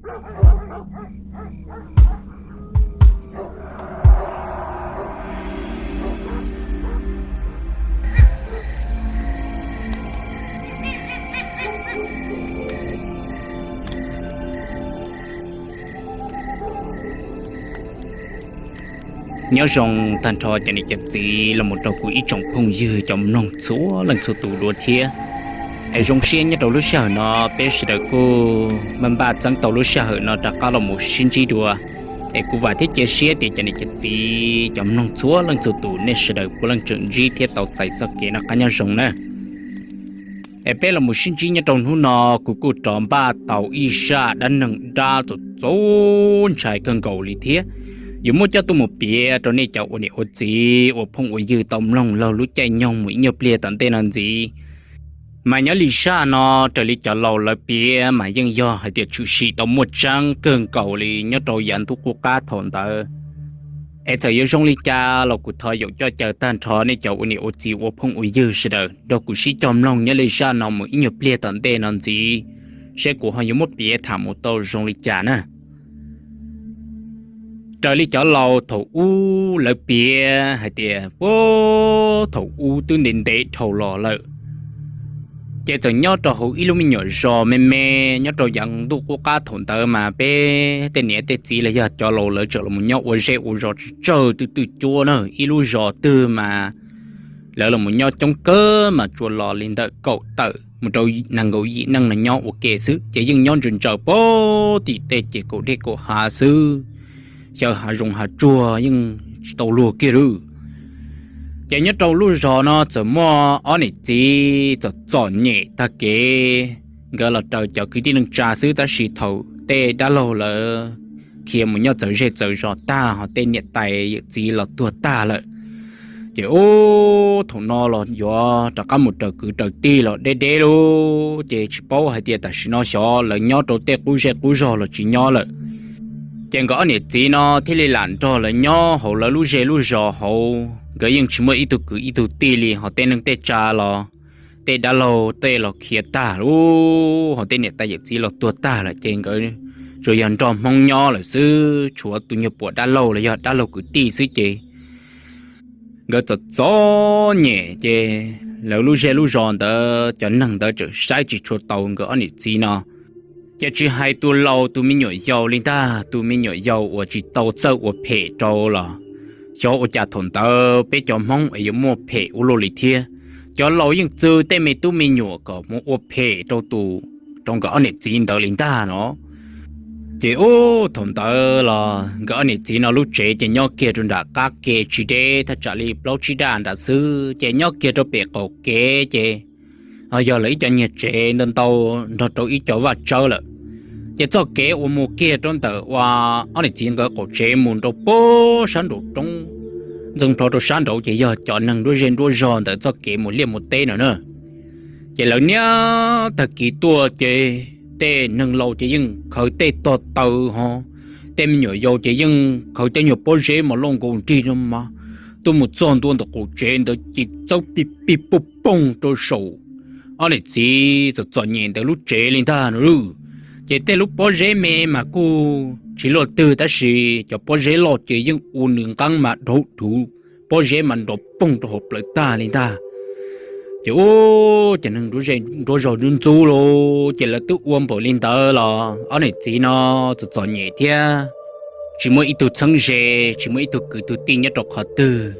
Nyob zoo tag nrho cov niam cov txiv los mus rau kuv ib tsoom phooj ywg cov mloog txhua leej txhua tus dua thiab. Es zoo siab nyob rau lub sij hawm no peb sawv daws kuj npaj npaj txeeb tau lub sij hawm no rov qab los mus sib ntsib dua. Es kuv vam thiab cia siab tias cov niam cov txiv cov mloog txhua leej txhua tus nej sawv daws puav leej tseem ntsib thiab tau txais txoj kev noj qab nyob zoo na. Es peb los mus sib ntsib nyob rau hnub no, kuv kuj rov npaj tau ib zaj dab neeg dab txaus txaus ntshai kawg nkaus li thiab, yuav muab coj tuaj mus piav rau nej cov ua niam ua txiv ua phooj ua ywg tau mloog laug lub caij nyoog mus ib nyuag pliag tom ntej no ntxiv. Mas nyob li zaj no, raws li cov laus lawv piav mas yeej yog hais tias tshwm sim tau muaj tseeb kawg nkaus li nyob rau yav ntuj qub qab thaum ntawd. Es txawm yuav zoo li cas los kuv thov yaum coj caw tag nrho nej cov ua niam ua txiv ua phooj ua ywg sawv daws nrog kuv sib cog mloog nyob li zaj no mus ib nyuag pliag tom ntej no ntxiv, seb kuv ho yuav muab piav tham mus tau zoo li cas na. Raws li cov laus thaum ub lawv piav hais tias puag thaum ub twb ntev ntev dhau los lawm, ces txawm nyob rau hauv ib lub me nyuam zos me me nyob rau yav ntuj qub qab thaum ntawd mas peb tej niam tej txiv los yog cov laus lawv txawm los nyob ua zej ua zos tsawg twj twj cuab na, ib lub zos twg mas lawv los nyob coob kawg mas tsuas los li ntawm kaum tawm mus rau nees nkaum yim neej no nyob ua ke xwb, ces yeej nyob ntsaws ntsaws pem tim tej ces kaum dej kaum hav xwb, xyaw hav zoov hav tsuag yeej tsis tau luag kiag lawm. Ces nyob rau lub zos no txawm muaj ob niam txiv txom txom nyem tag kev, nkawd los raws cov kwv tij neej tsa xwb tab sis thaum tej dab laug lawv khiav mus nyob txawv zej txawv zos tag ho tej niam tais yawm txiv los tuag tag lawm, ces ub thaum no los yuav rov qab mus raws kwv raws tij los deb deb lub, ces tsis paub hais tias tam sim no xyov lawv nyob rau tej qub zej qub zog los tsis nyob lawm. Ces nkawd ob niam txiv no thiaj li lam nrog lawv nyob hauv lawv lub zej lub zos hauv, nkawd yeej tsis muaj ib tug kwv ib tug tij li, ho tej neej tej tsa los tej dab laug tej los khiav tag lub, ho tej niam tais yawm txiv los tuag tag lawm, ces nkawd tsuas yog nrog Hmoob nyob lawm xwb, tshuav tus nyuag puam dab laug los yog dab laug kwv tij xwb ces nkawd txom txom nyem ces lawv lub zej lub zos ntawd cov neeg ntawd tseem saib tsis tshua tau nkawd ob niam txiv no. Ces tsis hais tus laus tus me nyuam yaus li ntag, tus me nyuam yaus uas tsis tau txawj ua phem rau los xyov ua cas thaum ntawd peb cov Hmoob es yuav muaj phem ua luaj li thiab. Cov laus yeej txwv tej me tub me nyuam kom mus ua phem rau tus, rau nkawd ob niam txiv ntawd li ntag no. Ces ub thaum ntawd los nkawd ob niam txiv no lub tsev ces nyob kiag rau nram qab ke tsis deb, thaj tsam li plaub tsib daj nram xwb, ces nyob kiag rau pem qaum kev ces ho yog lawv ib co niag tsev ntau ntau nrog rau ib co vaj tsawb lawm. Ces txoj kev uas mus kiag rau ntawm uas ob niam txiv nkawd qaum tsev mus rau pem sab nraum roob, ntxeev plho rau sab nraud ces yog cov neeg nruab zej nruab zog ntawd txoj kev mus liaj mus teb no na. Ces lawv niaj tag kis tuaj ces tej neeg laus ces yeej khaws tej tog taws ho, tej me nyuam yaus ces yeej khaws tej nyuag pob zeb mas loj nkaus nrig no mas tuaj mus txog ntua ntawm qaum tsev ntawd ces txawb pig pig pooj pooj rau saum ob niam txiv txom txom nyem ntawd lub tsev li ntag no lauj. Ces tej lub pob zeb me mas kuj tsis luaj twg tab sis cov pob zeb loj ces yeej ua nws nqeeb mas dhauv dhuv, pob zeb mas nrov poog rau hauv plawv tag li ntag. Ces ub cov neeg nruab zej nruab zog ntxub ntxub lauj, ces lawv twb ua npaum li ntawd los ob niam txiv no txom txom nyem thiab, tsis muaj ib tug txheeb ze, tsis muaj ib tug kwv tug tij nyob rau qhov twg,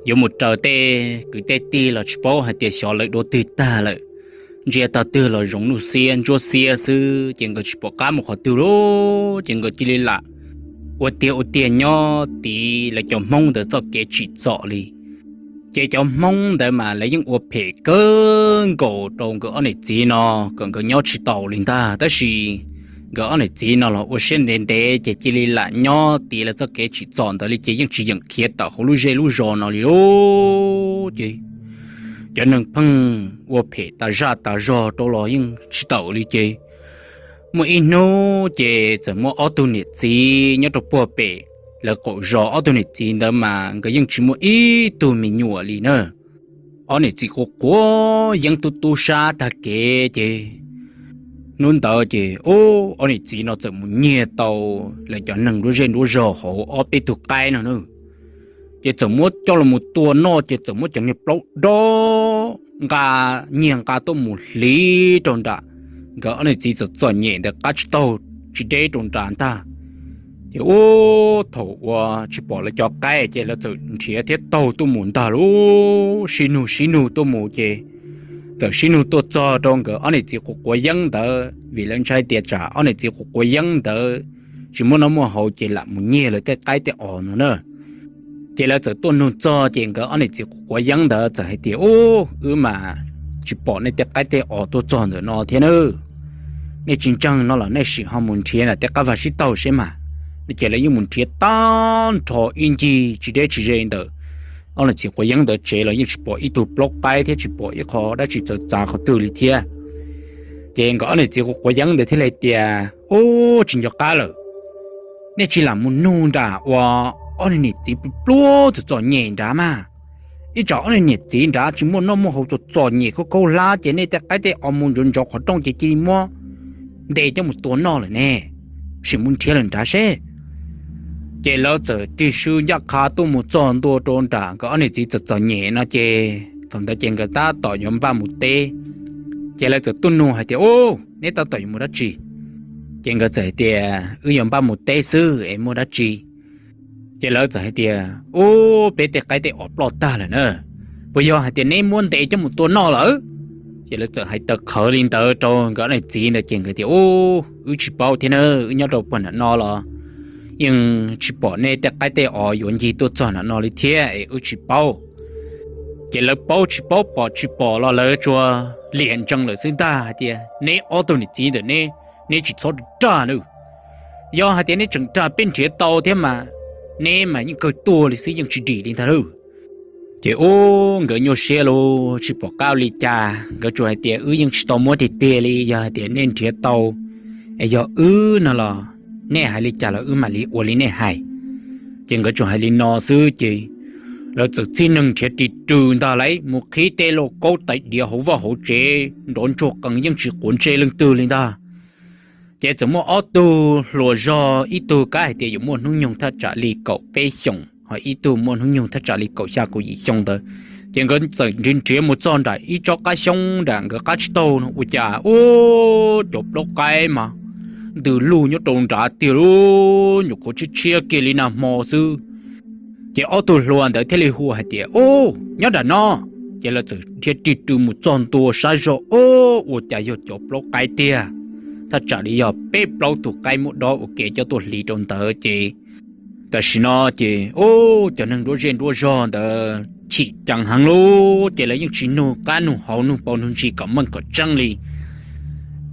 yuav mus raws tej kwv tej tij los tsis paub hais tias xyov lawv dua twg tag lawm. Ntsia tog twg los zoov nuj xiab ntsuab xiab xwb ces nkawd tsis pom qab mus qhov twg lauj, ces nkawd cia li lam ua tiag ua tiag nyob tid lawv cov Hmoob ntawd txoj kev tsim txom li. Ces cov Hmoob ntawd mas lawv yeej ua phem kawg nkaus rau nkawd ob niam txiv no kom nkawd nyob tsis taus li ntag, tab sis nkawd ob niam txiv no los ua siab ntev ntev ces cia li lam nyob tid lawv txoj kev tsim txom ntawd li ces yeej tsis yeem khiav tawm hauv lub zej lub zos no li lauj. Ces cov neeg pheej ua phem tas zaj tas zog rau los yeej tsis tawm li ces muaj ib hnub ces txawm muaj ob tug niam txiv nyob rau puag pem lawv qaum zos, ob tug niam txiv ntawd mas nkawd yeej tsis muaj ib tug me nyuam li na. Ob niam txiv quav quav yeeb tub tub sab tag kev ces Hnub ntawd ces ub, ob niam txiv no txawm mus nyiag tau lawv cov neeg nruab zej nruab zog hauv ob peb tug qaib no na, ces txawm muab coj los mus tua noj, ces txawm muab cov niag plaub dob nqa, nyiag nqa tuaj mus hliv rau nram nkawd ob niam txiv txom txom nyem ntawd qab tsib taug tsis deb rau nram ntag. Ces ub, thaum uas tsis pom lawv cov qaib ces lawv txawm nrhiav thiab taug tuaj mus ntag lauj, sib nug sib nug tuaj mus ces txawm sib nug tuaj txog rau nkawd ob niam txiv quav quav yeeb ntawd, vim lawv ntshai tias tsam ob niam txiv quav quav yeeb ntawd tsis muaj noj muaj haus ces lam mus nyiag lawv tej qaib tej os no na. Ces lawv txawm tuaj nug txog ces nkawd ob niam txiv quav quav yeeb ntawd txawm hais tias, Ub, wb mas tsis pom nej tej qaib tej os tuaj txog ntawm no thiab na. Nej tsis ntseeg no los nej sim ho mus nrhiav nram tej qab vaj sib taug seb mas. No ces lawv yeej mus nrhiav tag nrho ib ncig tsis deb tsis ze ntawm ob niam txiv quav yeeb ntawd tsev los yeej tsis pom ib tug plaub qaib thiab tsis pom ib qho dab tsi txawv txav qhov twg li thiab. Ces nkawd ob niam txiv quav quav yeeb ntawd thiaj li tias, Ub, tsis nco qab lawm, nej tsis lam mus nug nram uas ob niag niam txiv pluag pluag txom txom nyem nrad mas. Ib tsam ob niag niam txiv nrad tsis muaj noj muaj haus txom txom nyem khaub khaub hlab ces nej tej qaib tej os mus ntsov ntsov qhov rooj ces cia li muab ntes coj mus tua noj lawm ne. Sim mus nrhiav lawm nrad seb. Ces lawv txawm tig sw ncaj qha tuaj mus txog ntua rau nram nkawd ob niam txiv txom txom nyem no ces thaum ntawd ces nkawd tab tom yuav npaj mus teb. Ces lawv txawm tuaj nug hais tias, Ub, neb tab tom yuav mus dab tsi? Ces nkawd txawm hais tias, Wb yuav npaj mus teb xwb es muaj dab tsi? Ces lawv txawm hais tias, Ub, peb tej qaib tej os ploj tag lawm na, puas yog hais tias neb muab ntes coj mus tua noj lawm? Ces lawv txawm hais tawv qhawv li ntawd rau nkawd ob niam txiv ntawd ces nkawd tias, Ub, wb tsis paub thiab na, wb nyob rau puag nram no los yeej tsis pom nej tej qaib tej os yuav ncig tuaj txog nram no li thiab es wb tsis paub. Ces lawv paub tsis paub pom tsis pom los lawv tsuas liam ntsees lawm xwb ntag hais tias, Neb ob tug niam txiv ntawm neb, neb tsis txhob rag nawb. Yog hais tias neb tseem rag peb nrhiav tau thiab mas, neb mas yeej kawg tuag li xwb yeej tsis dim li ntag lauj. Ces ub, nkawd nyuaj siab lauj, tsis pom qab ua li cas, nkawd tsuas hais tias, Wb yeej tsis tau muab tiag tiag li, yog hais tias nej nrhiav tau es yog wb no los nej hais li cas los wb mam li ua li nej hais. Ces nkawd tsuas hais li no xwb ces lawv txawm txhij neeg nrhiav ris rws ntag lauj, mus qhib tej lauj kaub tais diav hauv vaj hauv tsev nrov ntsuag qees yeej tsis quav ntsej leej twg li ntag. Ces txawm muaj ob tug hluas zog, ib tug kav hais tias yuav muaj hnub nyoog thaj tsam li kaum peb xyoos, ho ib tug muaj hnub nyoog thaj tsam li kaum xya kaum yim xyoo ntawd. Ces nkawd txawm nrhiav nrhiav mus txog nram ib tsob qab xyoob nram nkawd qab tsib taug no ua cas ub, cov plaub qaib mas ntws lug nyob rau nrad tiag lauj, nyuam qhuav tshiab tshiab kiag li nag hmo xwb. Ces ob tug hluas ntawd thiaj li hu hais tias, Ub, nyob nram no. Ces lawv txawm nrhiav ris rws mus txog ntua sab zog, ub, ua cas yog cov plaub qaib tiag. Thaj tsam li yog peb plaub tug qaib muab dob ua ke coj tuaj hliv rau ntawd ces tam sim no ces ub, cov neeg nruab zej nruab zog ntawd chim ceev heev lauj, ces lawv yeej tsis nug qab nug hauv nug paus nug ntsis kom meej kom tseeb li.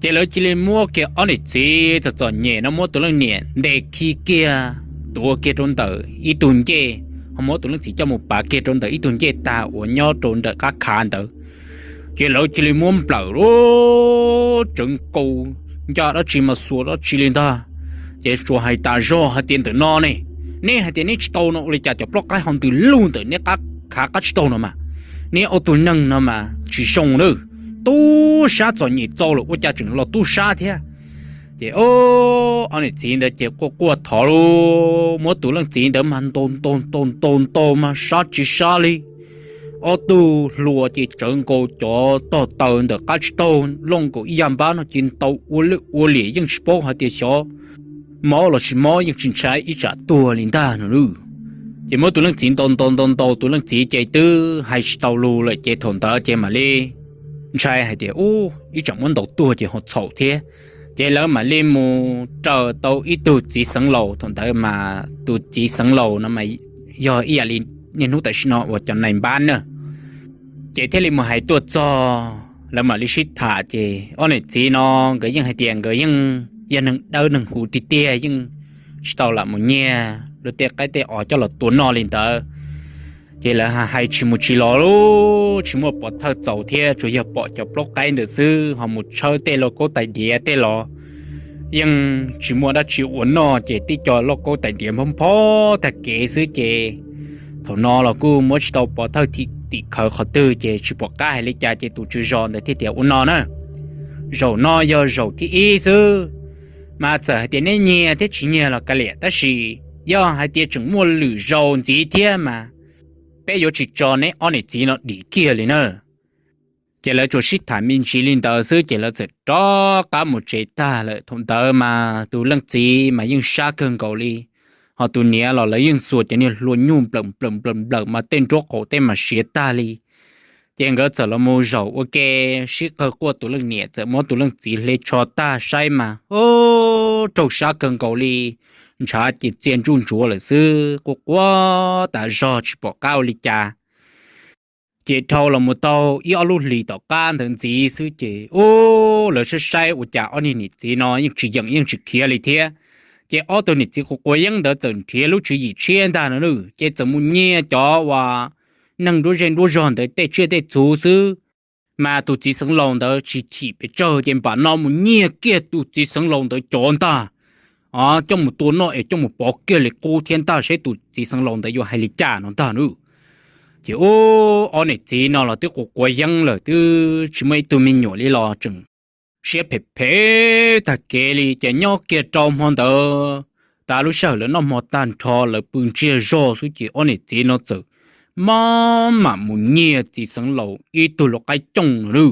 Ces lawv cia li muab kiag ob niam txiv txom txom nyem no muab tus leej niam ntes khi kiag, tuav kiag rau ntawm ib tug ncej, ho muab tus leej txiv coj mus pav kiag rau ntawm ib tug ncej tag uas nyob rau ntawm qab khav ntawd. Ces lawv cia li muab nplawm lauj, tseev nkaus ncaj dab tsi mas xuas dab tsi li ntag. Ces tsuas hais tas zog hais tias ntawm no ne, neb hais tias neb tsis tau no ua li cas cov plaub qaib ho ntws lug ntawm neb qab khav qab tsib taug no mas. Neb ob tug neeg no mas tsis zoo na, tub sab txom nyem txaus lawm ua cas tseem los tub sab thiab. Ces ob niam txiv ntawd ces quaj quaj thov lauj, muab tus leej txiv ntawd mas ntaus ntaus ntaus ntaus ntaus mas sab tsis sab li. Ob tug hluas ces tsawv nkaus cov tog taws ntawm qab tsib taug looj nkaus ib yam npab no ces ntaus ua lwj ua liam yeej tsis paub hais tias xyov mob los tsis mob, yeej tsis ntshai ib tsam tuag li ntag no lauj. Ces muab tus leej txiv ntaus ntaus ntaus ntaus, tus leej txiv ces twb hais tsis tau lus lawm ces thaum ntawd ces mam li ntshai hais tias ub, ib tsam muab ntaus tuag ces ho txhaum thiab. Ces lawv mam li mus raws tau ib tug txiv xeev laus, thaum ntawd mas tus txiv xeev laus no mas yog ib yam li niaj hnub tam sim no uas cov nais npab na. Ces thiaj li mus hais tuaj txog, lawv mam li sib tham ces ob niam txiv no nkawd yeej hais tias nkawd yeej yog neeg dawb neeg huv tiag tiag, yeej tsis tau lam mus nyiag luag tej qaib tej os coj los tua noj li ntawd. Ces lawv hais tsis mus tsis los lauj, tsis muaj pov thawj txaus thiab, tsuas yog pom cov plaub qaib ntawd xwb, ho mus tshawb tej lauj kaub tais diav tej los yeej tsis muaj dab tsi ua noj, ces tib co lauj kaub tais diav nphob nphob tag kev xwb ces thaum no los kuj muab tsis tau pov thawj tim khawv qhov twg ces tsis pom qab hais li cas ces tus tswv zos ntawd thiaj tias ua no na, Zaum no yog zaum thib ib xwb, mas txawm hais tias neb nyiag thiab tsis nyiag los kav liam, tab sis yog hais tias tseem muaj lwm zaus ntxiv thiab mas peb yuav tsis tso neb ob niam txiv no dim kiag li na. Ces lawv tsuas sib tham me ntsis li ntawd xwb ces lawv txawm rov qab mus tsev tag lawm. Thaum ntawd mas tus leej txiv mas yeej sab kawg nkaus li, ho tus niam los lawv yeej xuas cov niag hlua nyuj nplawm nplawm nplawm nplawm mas tej nruab qaum tej mas siav tag li. Ces nkawd txawm los mus zaum ua ke sib qawg quaj, tus leej niam txawm muab tus leej txiv hle tsho tag saib mas, o, raug sab kawg nkaus li, ntshav ces txia ntsuj ntsuav lawm xwb, quaj quaj tas zog tsis pom qab ua li cas. Ces dhau los mus tau ib ob lub hlis tom qab ntawd ntxiv xwb ces, u, lawv saib saib ua cas ob niag niam txiv no yeej tsis yeem yeej tsis khiav li thiab. Ces ob tug niam txiv quav quav yeeb ntawd txawm nrhiav lub tswv yim tshiab ntag no na, ces txawm mus nyiag cov uas neeg nruab zej nruab zog ntawd tej tsiaj tej txhu xwb. Mas tus txiv xeev laus ntawd tsis chim pes tsawg ces npam no mus nyiag kiag tus txiv xeev laus ntawd cov ntag, coj mus tua noj es coj mus pov kiag li qub thiab ntag, saib tus txiv xeev laus ntawd yuav hais li cas no ntag na. Ces u, ob niam txiv no los twb quav quav yeeb lawm, twb tsis muaj ib tug me nyuam li los tseem siab phem phem tag kev li. Ces nyob kiag rau hmo ntawd, tas lub sij hawm lawv noj hmo tag nrho lawv pw ntsiag zog xwb ces ob niam txiv no txawm maj mam mus nyiag txiv xeev laus ib tug lau qaib cooj no na.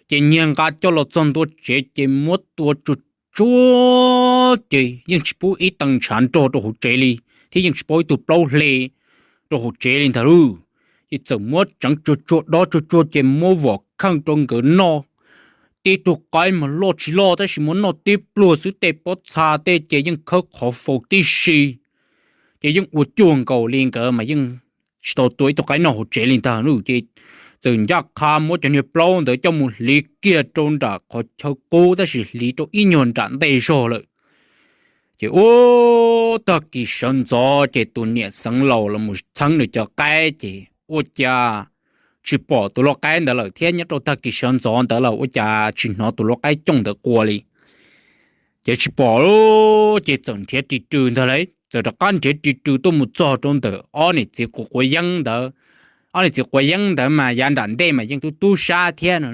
Ces nyiag nqa coj los txog ntua tsev ces muab tua tsuag tsuag ces yeej tsis pub ib tee ntshav nrog rau hauv tsev li, thiab yeej tsis pub ib tug plaub hle rau hauv tsev li ntag lauj. Ces txawm muab tseev tsuag tsuag dob tsuag tsuag ces muab vom kheej rau nkawd noj. Tib tug qaib mas loj tsis loj tab sis muab noj tib pluag xwb, tej pob txha tej ces yeej khawb qhov faus tib si. Ces yeej ua cuag nkaus li nkawd mas yeej tsis tau tua ib tug qaib noj hauv tsev li ntag lauj. Ces txawm ncaj qha muab cov niag plaub ntawd coj mus hliv kiag rau nram qhov chaw qub tab sis hliv rau ib nyuag nram ntej zog lawm. Ces ua tag kis sawv ntxov ces tus niam xeev laus los mus txheeb nws cov qaib ces ua cas tsis pom tus lau qaib ntawd lawm thiab. Nyob rau tag kis sawv ntxov ntawd los ua cas tsis hnov tus lau qaib cooj ntawd qua li. Ces tsis pom lauj, ces txawm nrhiav ris rws ntag lauj, txawm rov qab nrhiav ris rws tuaj mus txog rau ntawm ob niam txiv quav quav yeeb ntawd. Ob niam txiv quav yeeb ntawd mas yav nram ntej mas yeej tub tub sab thiab no.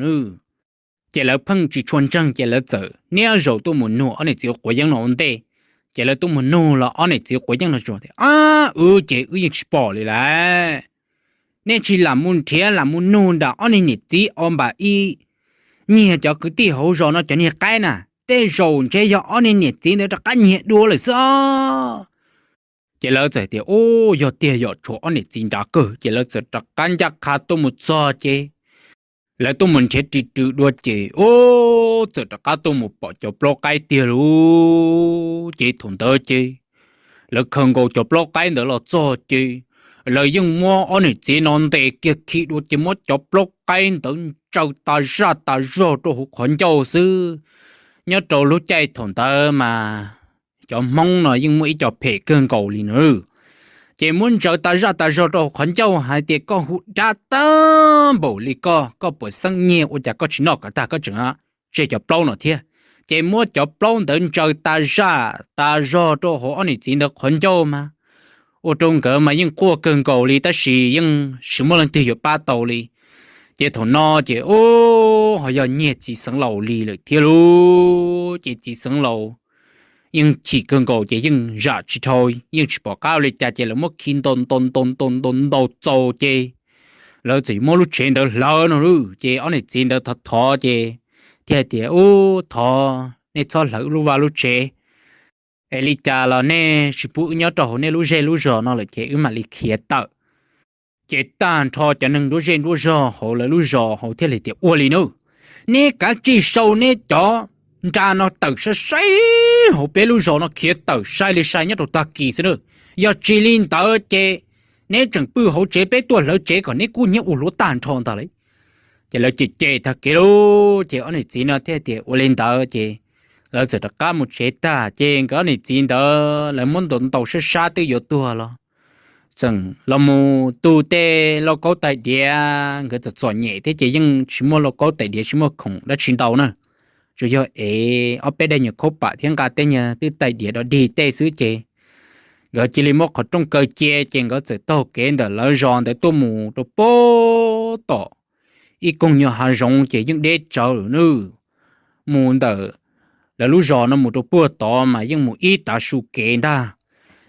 Ces lawv pheej tsis tshua ntseeg ces lawv txawm niaj zaus tuaj mus nug ob niam txiv quav yeeb no ua ntej. Ces lawv tuaj mus nug los ob niam txiv quav yeeb no tsuas tias, ab, wb ces wb yeej tsis pom li lawm. Nej tsis lam mus nrhiav lam mus nug nram ob niag niam txiv o npam ib, nyiag cov kwv tij hauv zos no cov niag qaib na, tej zaum ntshe yog ob niag niam txiv ntawd rov qab nyiag dua lawm xwb os. Ces lawv txawm tias, u, yog tiag yom, tshuav ob niam txiv nrad kawg. Ces lawv txawm rov qab ncaj qha tuaj mus txog ces lawv tuaj mus nrhiav ris rws dua ces, u, txawm rov qab tuaj mus pom cov plaub qaib tiag lauj. Ces thaum ntawd ces lawv khaws nkaus cov plaub qaib ntawd los txog ces lawv yeej muab ob niam txiv no ntes kiag khi dua ces muab cov plaub qaib ntawd ntsaws tas zaj tas zog rau hauv qhov ncauj xwb. Nyob rau lub caij thaum ntawd mas cov Hmoob no yeej muaj ib co phem kawg nkaus li no. Ces muab ntsaws tas zaj tas zog rau hauv qhov ncauj hais tias koj hu dab tag npaum li koj, koj puas xeeb nyiaj ua cas koj tsis noj kom tag koj tseem tseg cov plaub no thiab. Ces muab cov plaub ntawd ntsaws tas zaj tas zog rau hauv ob niam txiv ntawd qhov ncauj mas ua rau nkawd mas yeej quaj kawg nkaus li tab sis yeej tsis muaj leej twg yuav pab tau li. Ces thaum no ces, u, ho yog nyiag txiv xeev laus li lawm thiab lauj. Ces txiv xeev laus yeej chim kawg nkaus ces yeej zam tsis dhau, yeej tsis pom qab ua li cas ces lawv muab khi ntaus ntaus ntaus ntaus ntaus ntaus txaus ces lawv txawm muab lub tsev ntawd hlawv no lauj. Ces ob niam txiv ntawd thov thov ces thiaj hais tias, u, thov nej txhob hlawv lub vaj lub tsev es li cas los nej tsis pub wb nyob rau hauv nej lub zej lub zos no lawm ces wb mam li khiav tawm. Ces tag nrho cov neeg nruab zej nruab zog hauv lawv lub zos hauv thiaj li tias, ua li nawb, neb kav tsij sau neb cov nra no tawm sai sai hauv peb lub zos no, khiav tawm sai li sai nyob rau tag kis xwb nawb. Yog tsis li ntawd ces neb tseem pw hauv tsev peb tuaj hlawv tsev kom neb kub hnyiab ua luav tag nrho ntag lauj. Ces lawv cem cem tag kev lauj, ces ob niam txiv no thiaj tias ua li ntawd ces lawv txawm rov qab mus tsev tag ces nkawd ob niam txiv ntawd lawv muab ntaus ntaus sab sab twb yuav tuag los txawm los mus tu tej lauj kaub tais diav, nkawd txom txom nyem thiab ces yeej tsis muaj lauj kaub tais diav tsis muaj khoom dab tsi ntau na. Tsuas yog ev ob peb daim nyuag khaub pam thiab nqa tej nyuag twj tais diav dog dig tej xwb ces nkawd cia li muab qhov rooj kaw cia ces nkawd txawm taug kev ntawm lawv zos ntawd tuaj mus rau pem tom ib koog nyuag hav zoov ces yeej deb tsawv lawm nawb. mus ntawm lawv lub zos no mus rau puag tod mas yeej mus ib tav su kev ntag.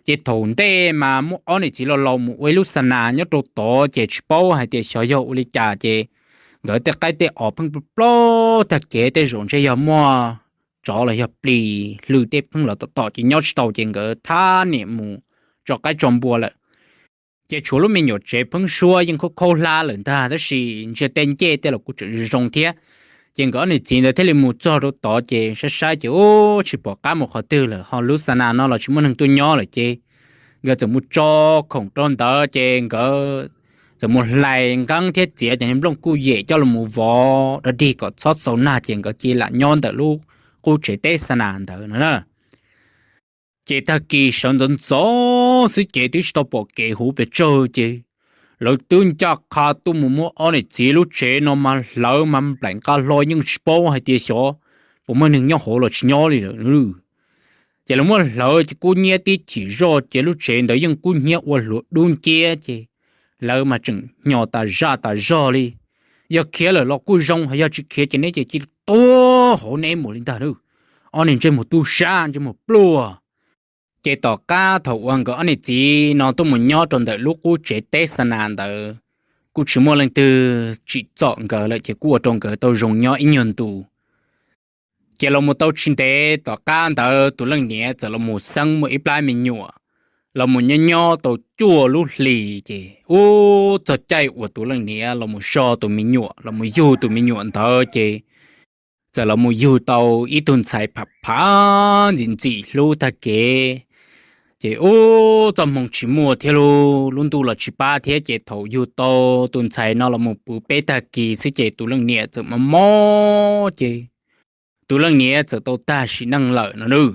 Ces thaum ntej mas muaj ob niam txiv laus laus mus ua ib lub xa nas nyob rau tod ces tsis paub hais tias xyov yog ua li cas ces nkawd tej qaib tej os pheej plaub plaub tag kev, tej zaum ntshe yog muaj tsov los yog plis hlwb tej pheej los tom tom ces nyob tsis tau ces nkawd thab niam mus tso qaib tso npua lawm. Ces tshuav lub me nyuam tsev pheeb suab yeej khaub khaub hlab lawm ntag, tab sis ntsia tej ncej tej los kuj tseem zoo zoo thiab. Ces nkawd ob niam txiv ntawd thiaj li mus txog rau tod ces saib saib ces ub tsis pom qab mus qhov twg lawm, ho lub xa nas no los tsis muaj neeg tuaj nyob lawm ces nkawd txawm mus tso khoom rau ntawd ces nkawd txawm mus hlais nqeeb thiab txiav cov niag nplooj kuj yem coj los mus vov dog dig kom txhob txaus nag ces nkawd cia li lam nyob ntawm lub qub tsev teb xa nas ntawd no na. Ces tag kis sawv ntxov ntxov xwb ces twb tsis tau pom kev huv pes tsawg ces lawv twb ncaj qha tuaj mus muab ob niam txiv lub tsev no mas hlawv mas nplaim nqa hlo yeej tsis paub hais tias xyov puas muaj neeg nyob hauv los tsis nyob li lawm. Ces lawv muab hlawv ces kub hnyiab tib chim zoj ces lub tsev ntawd yeej kub hnyiab ua hluav dub nciab ces lawv mas tseem hnyo tas zaj tas zog li. Yog khiav lawm los kuj zoo, ho yog tsis khiav ces neb ces cia li tuag hauv neb mus li ntag lauj. Ob niag ntsej muag tub sab ntsej muag pluag. Ces tom qab thaum uas nkawd ob niam txiv no tuaj mus nyob rau ntawm lub qub tsev teb xa nas ntawd, kuj tsis muaj leej twg tsim txom nkawd lawm ces kuj ua rau nkawd tau zoo nyob ib nyuag ntu. Ces los mus tau tsis ntev tom qab ntawd tus leej niam txawm los mus xeeb muaj ib plab me nyuam, los mus nyob nyob tau cuaj lub hlis ces ub txog caij uas tus leej niam los mus so tus me nyuam los mus yug tus me nyuam ntawd ces txawm los mus yug tau ib tug ntxhais phav phav ntxim ntxim hlub tag kev. Ces ub txoj hmoo tsis muaj thiab lub ntuj los tsis pab thiab ces thaum yug tau tus ntxhais no los mus puv peb tag kis xwb ces tus leej niam txawm mob mob ces tus leej niam txawm tau tag sim neej lawm no nawb.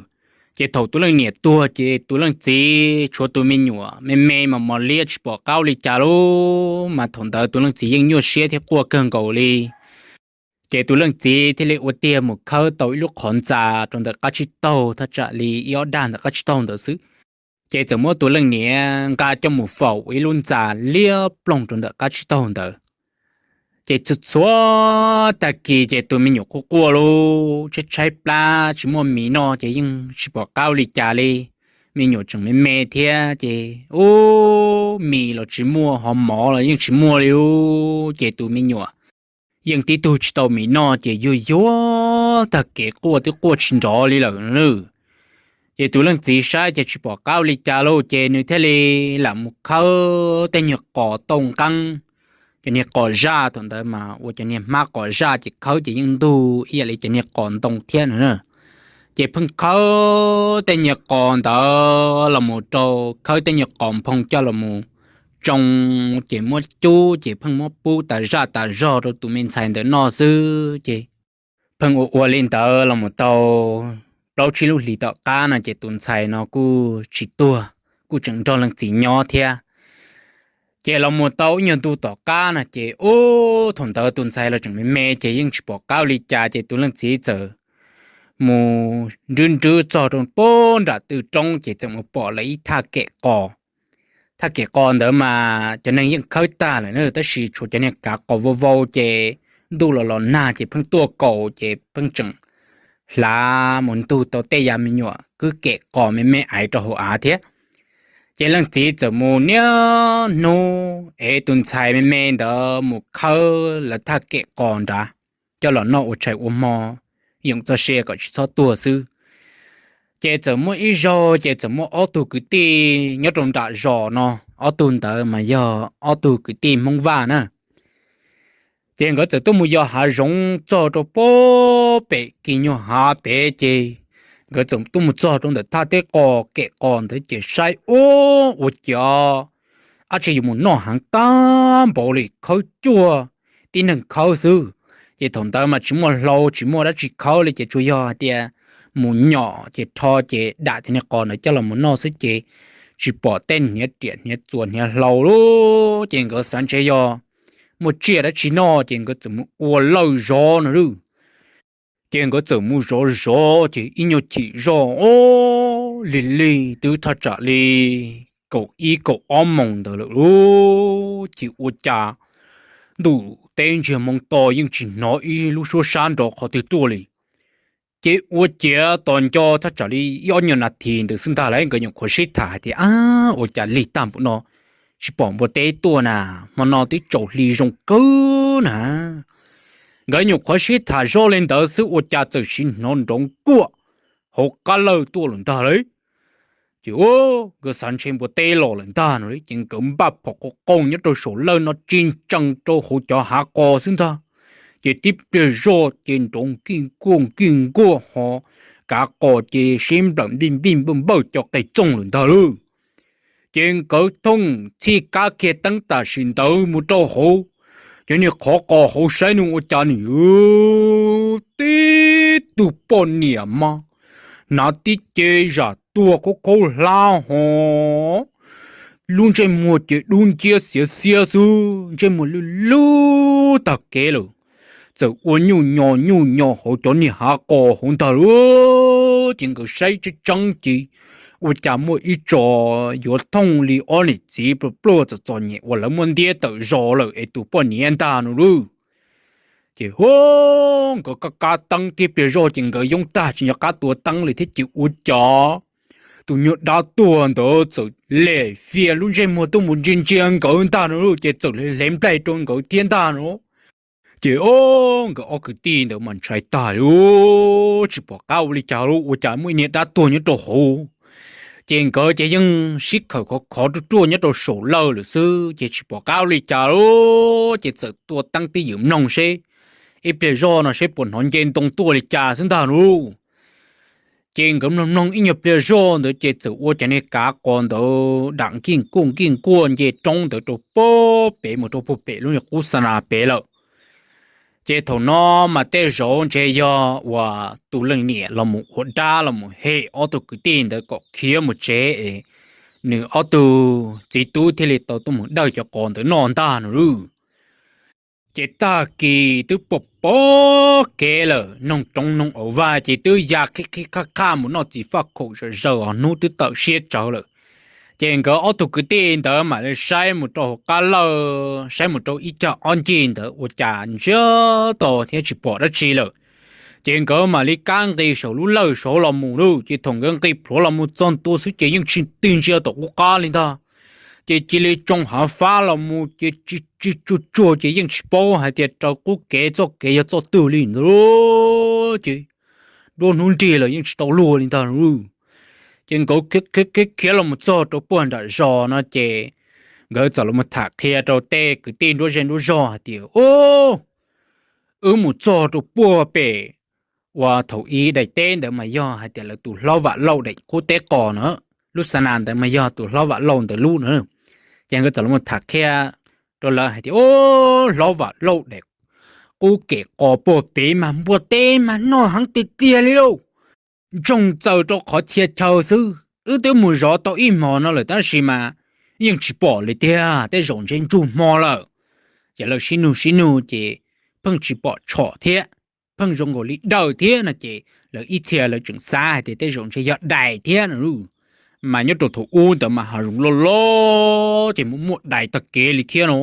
Ces thaum tus leej niam tuag ces tus leej txiv tshuav tus me nyuam me me mas mos liab tsis pom qab ua li cas lauj, mas thaum ntawd tus leej txiv yeej nyuaj siab thiab quaj kawg nkaus li. Ces tus leej txiv thiaj li ua tiag mus khawb tau ib lub qhov ntxa rau ntawm qab tsib taug thaj tsam li ib ob dag ntawm qab tsib taug ntawd xwb. Ces txawm muab tus leej niam nqa coj mus faus ua ib lub ntxa liab ploog rau ntawm qab tsib taug ntawd. Ces txhua txhua tag kis ces tus me nyuam quaj quaj lauj, tshaib tshaib plab tsis muaj mis noj ces yeej tsis pom qab ua li cas li. Me nyuam tseem me me thiab ces ub mis los tsis muaj ho mov los yeej tsis muaj li lauj, ces tus me nyuam yeej tib tug tsis tau mis noj ces yuag yuag tag kev quaj twb quaj tsis nrov li lawm nawb. Ces tus leej txiv saib ces tsis pom qab ua li cas lauj ces nws thiaj li lam mus khawb tej niag qos tauj nqeeb, cov niag qos zaj thaum ntawd mas ua cov niag hmab qos zaj ces khawb ces yeej ntug ib yam li cov niag qos ntoo thiab no na. Ces pheej khawb tej niag qos ntawd los mus rau khawb tej niag qos nphoo coj los mus tsoo, ces muab cub ces pheej muab pub tas zaj tas zog rau tus me ntxhais ntawd noj xwb ces pheej ua ua li ntawd los mus tau plaub tsib lub hlis tom qab no ces tus ntxhais no kuj tsis tuag, kuj tseem nrog leej txiv nyob thiab. Ces los mus tau ib nyuag ntu tom qab no ces ub thaum ntawd tus ntxhais los tseem me me ces yeej tsis pom qab ua li cas ces tus leej txiv txawm mus nrhw nrhw txog rau pem nram tw roob ces txawm mus pom lawv ib thaj kem qos. Thaj kem qos ntawd mas cov neeg yeej khawb tag lawm na, tab sis tshuav cov niag kav qos vau vau ces ntuj los los nag ces pheej tuaj kaus ces pheej tseem hlav mus ntug tau tej yav me nyuam kwb kem qos me me aiv rau hauv av thiab. Ces leej txiv txawm mus niaj hnub ev tus ntxhais me me ntawd mus khawb lawv thaj kem qos nrad coj los noj ua tshais ua hmo, yoom txoj sia kom tsis txhob tuag xwb. Ces txawm muaj ib zaug ces txawm muaj ob tug kwv tij nyob rau nram zos no, ob tug ntawd mas yog ob tug kwv tij Hmoob Vaj na. Ces nkawd txawm tuaj mus yos hav zoov txog rau pem kis nyuag hav pem ces nkawd txawm tuaj mus txog rau ntawm thaj teb qos kem qos ntawd ces saib ub ua cas dab tsi yuav mus noj heev tag npaum li, khawb cuag tib neeg khawb xwb. Ces thaum ntawd mas tsis muaj hlau tsis muaj dab tsi khawb li ces tsuas yog hais tias mus nyom ces rho ces dam cov niag qos ntawd coj los mus noj xwb ces tsis pom tej hniav riam hniav txuas hniav hlau lauj. Ces nkawd xav ntshe yog muaj tsiaj dab tsi noj ces nkawd txawm mus ua lawj zov no lauj. Ces nkawd txawm mus zov zov ces ib nyuag chim zoj ub, lig lig twb thaj tsam li kaum ib kaum ob moos ntawd lawm lauj. Ces ua cas ntuj teb ntsiag hmoo to yeej tsis hnov ib lub suab sab nrov qhov twg tuaj li. Ces ua ciav tos nco thaj tsam li ib ob nyuag nas this ntawd xwb ntag lauj, nkawd nyuam qhuav sib tham hais tias, Ab, ua cas lig tag npaum no tsis pom npua teb tuaj na? Hmo no twb tsaus hli zoo kawg na. Nkawd nyuam qhuav sib tham zoj li ntawd xwb ua cas txawm sim hnov nrov nkuaj hauv qab lawj tuaj lawm ntag lauj. Ces nkawd xav ntshe npua teb los lawm ntag no lauj, ces nkawd npaj phom qos qoo nyob rau saum lawj no tsis ntsees rau hauv cov hav qos xwb ntag. Ces tib pliag zoj ces nrov nkij nkuaj nkij nkuaj ho kav qos ces sib nplawm npij npij npawj npawj cov qe txooj lawm ntag lauj. Ces nkawd thooj txhij kab kiag teeb tam sim ntawd mus rau hauv cov niag qhov qos hauv saib no ua cas nws tib tug poj niam mas hnav tib ce zam tuag khaub khaub hlab ho lub ntsej muag ces dub nciab xiav xiab xwb, ntsej muag lwj lub tag kev lawm, txawm ua nyuj nyo nyuj nyo hauv cov niag hav qos hauv ntag lauj. Ces nkawd saib tseeb tseeb ces ua cas muaj ib tso yuav thooj li ob niam txiv pluag pluag txom txom nyem uas lawv muab ntiab tawm zos lawm es tus poj niam ntag no lauj. Ces hu, nkawd kab kab teeb tib pliag zoj ces nkawd yoob tag tsis nco qab tua teeb li thiab ces ua cas tus nyuag dab tuag ntawd txawm lem fias lub ntsej muag tuaj mus ntsia ntsia nkawd ntag no lauj, ces txawm hle nplaig rau nkawd thiab ntag no. Ces o, nkawd ob kwv tij ntawd mas ntshai tag li, tsis pom qab ua li cas lauj, ua cas muaj ib niag dab tuag nyob rau hauv. Ces nkawd ces yeej sib khawm khov khov ruaj ruaj nyob rau saum lawj lawm xwb ces tsis pom qab ua li cas lauj, ces txawm tua teeb twj ywm mloog seb ib pliag zoj no seb puas hnov nce ntoo tuaj li cas xwb ntag lauj. Ces nkawd mloog mloog ib nyuag pliag zoj ntawd ces txawm ua cov niag kav qos ntawd dam nkij nkuaj nkij nkuaj nce roob ntawd rau puag pem mus rau puag pem lub niag qub xa nas pem lawm. Ces thaum no mas tej zaum ntshe yog uas tus leej niam los mus ua dab los mus hem ob tug kwv tij ntawd kom khiav mus tsev es nws ob tug txiv tub thiaj li tau tuaj mus dawj cov qos ntawd noj ntag no lauj. Ces tag kis twb pom pom kev lawm, noog roob noog auv vaj ces twb ya qhib qhib qhaj qhaj mus noj txiv faj khaum zom zaws os, hnub twb tawm siab tsawv lawm. Ces nkawd ob tug kwv tij ntawd mam li saib mus rau hauv qab lawj, saib mus rau ib cag ob ncig ntawd ua cas ntsiag to thiab tsis pom dab tsi lawm. Ces nkawd mam li kab nqis saum lub lawj saud los mus lauj. Ces thaum nkawd nqis plhuav los mus txog ntua xwb ces yeej tsis tig ntsia tom qub qab li ntag. Ces cia li tsoo hav fab los mus ces tsis tsis tsuag tsuag ces yeej tsis paub hais tias raws qub kev txoj kev yog txoj twg li ntag. Ces nruab hnub nrig los yeej tsis tau luag li ntag. Ces nkawd khiav khiav khiav los mus txog rau puag nram zos no ces nkawd txawm los mus tham qhia rau tej kwv tij nruab zej nruab zog hais tias, Ub, wb mus txog rau puag pem uas thaum ub daim teb ntawd mas yog hais tias lawv tus hlob Vam Lauj daim qub teb qos na, lub xa nas ntawd mas yog tus hlob Vam Lauj ntawd lub na. Ces nkawd txawm los mus tham qhia rau lawv hais tias, Ub, hlob Vam Lauj daim qub kem qos puag pem mas npua teb mas noj heev tiag tiag li lauj. Ntsoog txaws rau qhov txhia chaw xwb, wb twb mus zov tau ib hmos no lawm tab sis mas yeej tsis pom li tiag, tej zaum ntshe ntsug hmo lawm. Ces lawv sib nug sib nug ces pheej tsis pom tshom thiab, pheej zoo nkaus li dawj thiab no ces lawv ib txhia lawv tseem xav hais tias tej zaum ntshe yog dais thiab no. Mas nyob rau thaum ub ntawd mas hav zoov loj loj ces muaj muaj dais tag kev li thiab no.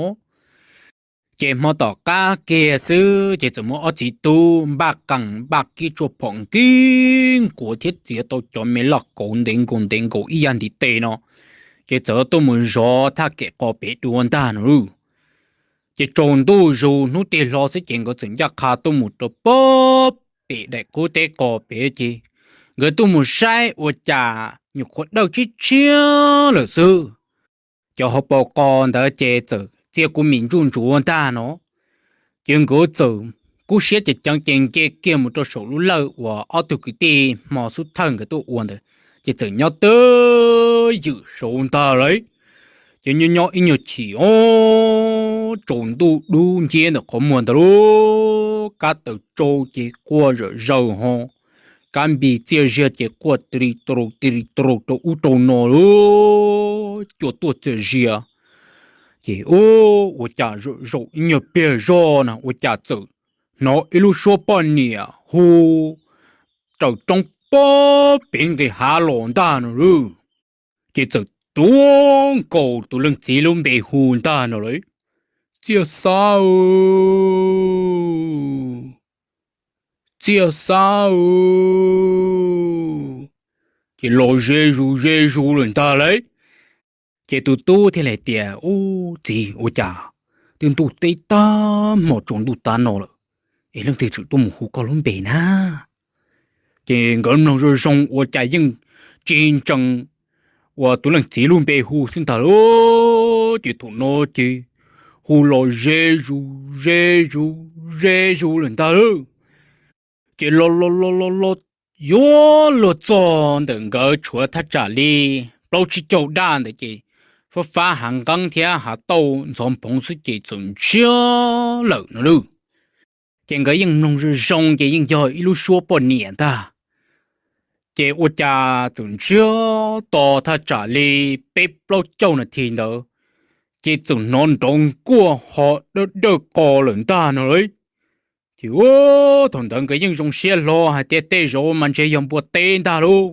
Ces hmo tom qab kiag xwb ces txawm muaj ob txiv tub npaj qees npaj kib tsuaj phom nkib nkuav thiab txiav tau cov me loj kauv ntev nkaus ntev nkaus ib yam ntiv tes no, ces txawm tuaj mus zov thaj kem qos pem dua ntag no. Ces tsaus ntuj zus hnub tig hlo xwb ces nkawd txawm ncaj qha tuaj mus rau puag pem daim qub teb qos pem ces nkawd tuaj mus saib ua cas nyuam qhuav dawj tshiab tshiab lawm xwb. Cov hauv paus qos ntawd ces txawm txia kuv mis ntsuj ntsuav ntag no. Ces nkawd txawm kub siab ceev ceev ces nce kiag mus rau saum lub lawj uas ob tug kwv tij hmo xub thawj nkawd tuaj ua ntawd, ces txawm nyob twj ywm saud ntag lauj. Ces nyob nyob ib nyuag chim o, tsaus ntuj dub nciab ntawm qhov muag ntag lauj, kab taws tsau ces quaj zom zaws ho, kab npis txiaj ziag ces quaj ti ri taus ti ri taus rau ub rau no lauj, cua tuaj txias zias. Ces ua cas zaum zaum ib nyuag pliag zoj na ua cas txawm hnov ib lub suab poj niam hu raws roob puag pem nqis hav los ntag no lauj. Ces txawm tuav nkaus tus leej txiv lub npe hu ntag no lauj, Txiaj Xab, txiaj xab ces los ze zus ze zus lawm ntag lauj. Ces tus tub thiaj li tias, Ub, txiv, ua cas twb ntuj teb tag hmo tsaus ntuj tag no lawm es leej twg tseem tuaj mus hu koj lub npe na? Ces nkawd mloog zoo zoo ua cas yeej tsis ntsees uas tus leej txiv lub npe hu xwb ntag lauj. Ces thaum no ces hu los ze zus ze zus ze zus lawm ntag lauj. Ces los los los los los yuav luag txog ntawm nkawd tshuav thaj tsam li plaub tsib caug daj ntawd ces fab fab hav nqeeb thiab hav tauj ntxhov nphoov xwb ces txawm ntsiag lawm no lauj. Ces nkawd yeej mloog zoo zoo ces yeej yog ib lub suab poj niam ntag. Ces ua cas txawm ntsiag to thaj tsam li peb plaub caug nas this ntawd, ces txawm hnov nrov nkuaj ho dawj dawj qos lawm ntag no lauj. Ces thaum ntawd nkawd yeej zoo siab hlo hais tias tej zaum mas ntshe yog npua teb ntag lauj.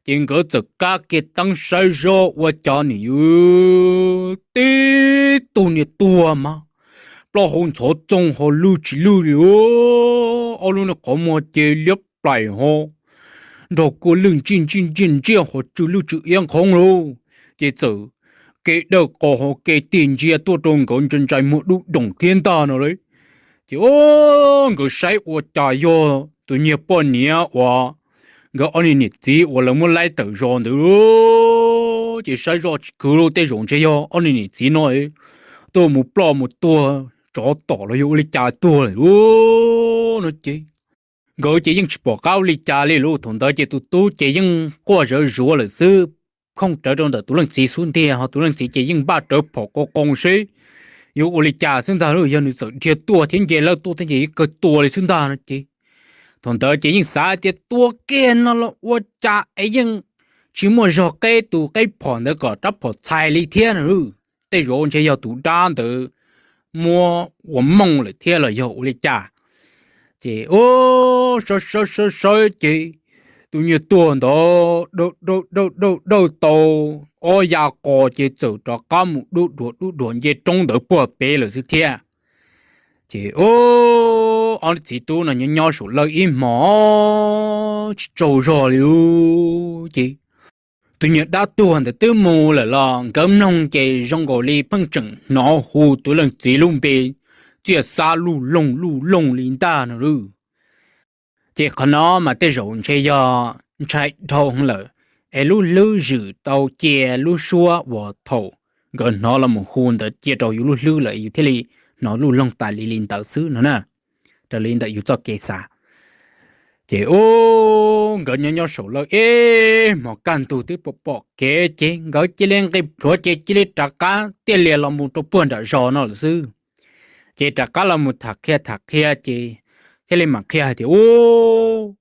Ces nkawd txawm kab kiag teeb saib zoj ua cas nim yog tib tug niag tuag mas plaub hau ntxhov txoog ho lwj tsis lwj li, ob lub niag qhov muag ces liab plaim ho nrog kua lwj ntsij ntsij ntsiaj ntsiaj ho tsw lwj tsw iab nqhoob lauj. Ces txawm ke dawj qos ho ke tig ntsia tuaj rau nkawd ntsa ntsais muag dub doom thiab ntag no lauj. Ces o, nkawd saib ua cas yog tus niag poj niam uas nkawd ob niag niam txiv uas lawv muab laib tawm zos ntawd lauj. Ces saib zoj tsis kwv lauj, tej zaum ntshe yog ob niag niam txiv no tuaj mus ploj mus tuag tsov tom los yog ua li cas tuag lawm lauj no ces nkawd ces yeej tsis pom qab ua li cas li lauj. Thaum ntawd ces tus tub ces yeej quaj zawv zuav lawm xwb, khooj rawv rau ntawm tus leej txiv xub ntiag, ho tus leej txiv ces yeej npaj rawv phom qoo qoo seb yuav ua li cas xwb ntag lauj. Yog nws txawm dhia tuaj thiab nce lawj tuaj thiab ces yeej kawg tua li xwb ntag no ces thaum ntawd ces yeej xav tias tua kiag no los ua cas es yeej tsis muaj zog qeb tus qeb phom ntawd kom rab phom txhais li thiab no lauj. Tej zaum ntshe yog tus dab ntawd muab ua mooj lawm thiab los yog ua li cas. Ces o, sawv sawv sawv sawv ces tus niag tuag ntawd dawj dawj dawj dawj tau ob ya qos ces txawm rov qab mus dub duav dub duav nce roob ntawd puag pem lawm xwb thiab. Ces o, ob txiv tub no nyob nyob saum lawj ib hmos tsis tsaug zog li lauj. Ces tus niag dab tuag ntawd twb mus lawm los nkawd mloog ces zoo nkaus li pheej tseem hnov hu tus leej txiv lub npe txiaj xab luj loog luj loog li ntag no lauj. Ces qhov no mas tej zaum ntshe yog ntshai dhau lawm, es lub hlwb zwm tau cia lub suab uas thaum nkawd hnov los mus hu ntawd cia rau yus lub hlwb lawm yus thiaj li hnov luj loog tas li li ntawd xwb no na, raws li ntawm yus txoj kev xav. Ces u, nkawd nyob nyob saum lawj ib hmos kaj ntug twb pom pom kev ces nkawd cia li nqis plhuav ces cia li rov qab tiaj lias los mus rau puag nram zos no lawm xwb. Ces rov qab los mus tham qhia tham qhia ces thiaj li mam qhia hais tias u,